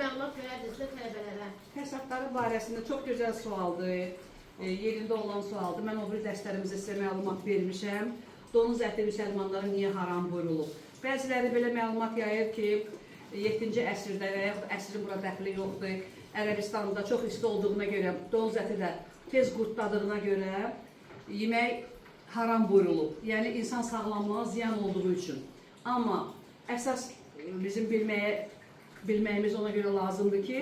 məlumat verərdinizsə tələbələrə. Fəsadları barəsində çox gözəl sualdır. Yerində olan sualdır. Mən o bir dərslərimizdə sizə məlumat vermişəm. Donuz əti müsəlmanlara niyə haram buyurulub? Bəziləri belə məlumat yayır ki, 7-ci əsrdə və yaxud əsrin bura dəxli yoxdur. Ərəbistanda çox isti olduğuna görə, donuz əti də tez qurtladığına görə yemək haram buyurulub. Yəni insan sağlamlığına ziyan olduğu üçün. Amma əsas bizim bilməyimiz ona görə lazımdır ki,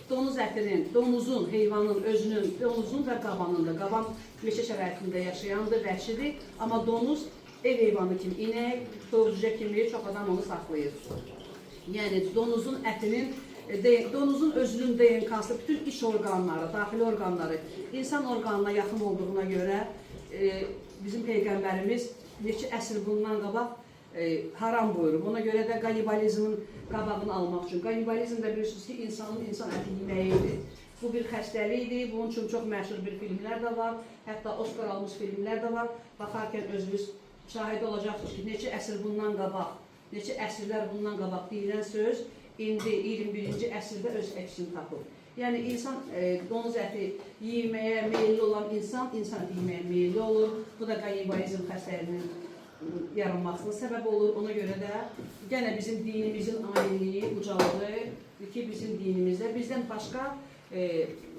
donuz ətinin, donuzun, heyvanın özünün, donuzun və qabanın da, qaban meşə şəraitində yaşayandır, vəhşidir, amma donuz ev heyvanı kimi, inək, toyuq cücə kimi çox adam onu saxlayır. Yəni donuzun ətinin, donuzun özünün DNK-sı, bütün iç orqanları, daxili orqanları insan orqanına yaxın olduğuna görə bizim peyğəmbərimiz neçə əsr bundan qabaq haram buyurub. Ona görə də qannibalizmin qabağını almaq üçün. Qannibalizm də bilirsiniz ki, insanın insan əti yeməyidir. Bu bir xəstəlikdir. Bunun üçün çox məşhur bir filmlər də var. Hətta Oscar almış filmlər də var. Baxarkən özünüz şahid olacaqsınız ki, neçə əsr bundan qabaq, neçə əsrlər bundan qabaq deyilən söz indi 21-ci əsrdə öz əksini tapıb. Yəni insan donuz əti yeməyə meyilli olan insan, insan əti yeməyə meyilli olur. Bu da qannibalizm xəstəliyinin yaranmasına səbəb olur. Ona görə də yenə bizim dinimizin aliliyi, ucalığı ki, bizim dinimizdə bizdən başqa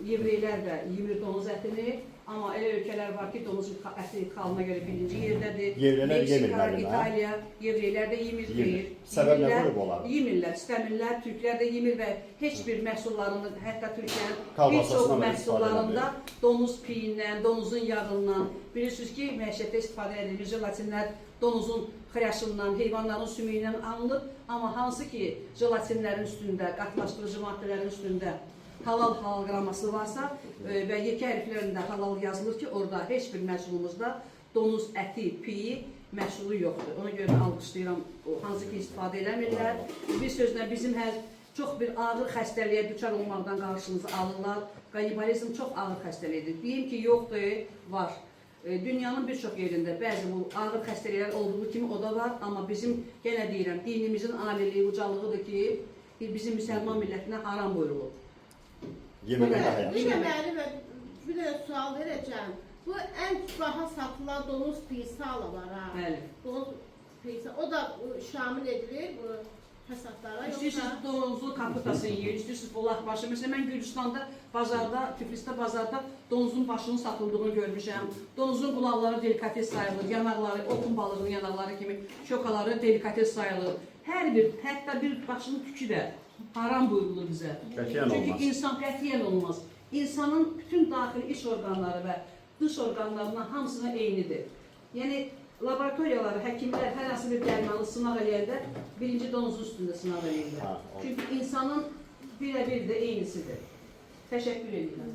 yevreylər də yemir donuz ətini, amma elə ölkələr var ki, donuz əti idxalına görə birinci yerdədir. Yevreylər Meksika, yemir müəllim, hə? İtaliya, yevreylər də yemir, Yemir. xeyir. Səbəb nə Yemirlər, qoyub onları? Yemirlər, istəmirlər, türklər də yemir və heç bir məhsullarını, hətta Türkiyənin bir çox Kalbasasından da istifadə məhsullarında donuz piyindən, donuzun yağından, bilirsiniz ki, məişətdə istifadə edilmiş jelatinlər donuzun xrəşından, heyvanların sümüyündən alınır, amma hansı ki, jelatinlərin üstündə, qatlaşdırıcı maddələrin üstündə halal qraması varsa və yekə hərflərində halal yazılır ki, orada heç bir məhsulumuzda donuz əti, piyi məhsulu yoxdur. Ona görə də alqışlayıram, hansı ki istifadə eləmirlər. Bir sözlə bizim hər çox bir ağır xəstəliyə düçar olmaqdan qarşımızı alırlar. Qannibalizm çox ağır xəstəlikdir. Deyim ki, yoxdur, var. Dünyanın bir çox yerində bəzi bu ağır xəstəliklər olduğu kimi o da var, amma bizim yenə deyirəm, dinimizin aliliyi, ucalığıdır ki, bizim müsəlman millətinə haram buyurulub. Yeməmək daha Bir yaxşı. də müəllimə bir də sual verəcəm. Bu ən baha satılan donuz pisala var ha. Bəli. Donuz pisa. O da şamil edilir bu fəsadlara. İstəyirsiniz donuzu kaputasını yeyin, istəyirsiniz bulaq başı. Məsələn, mən Gürcüstanda bazarda, Tiflisdə bazarda donuzun başının satıldığını görmüşəm. Donuzun qulaqları delikates sayılır, yanaqları, otun balığının yanaqları kimi şokaları delikates sayılır. Hər bir, hətta bir başının tükü də haram buyurulur bizə. Qətiyyən Çünki olmaz. insan qətiyyən olmaz. İnsanın bütün daxili iç orqanları və dış orqanlarının hamısına eynidir. Yəni laboratoriyaları, həkimlər hər hansı bir dərmanı sınaq eləyəndə birinci donuzun üstündə sınaq eləyirlər. Ha, o- Çünki insanın birəbir də eynisidir. Təşəkkür edirəm.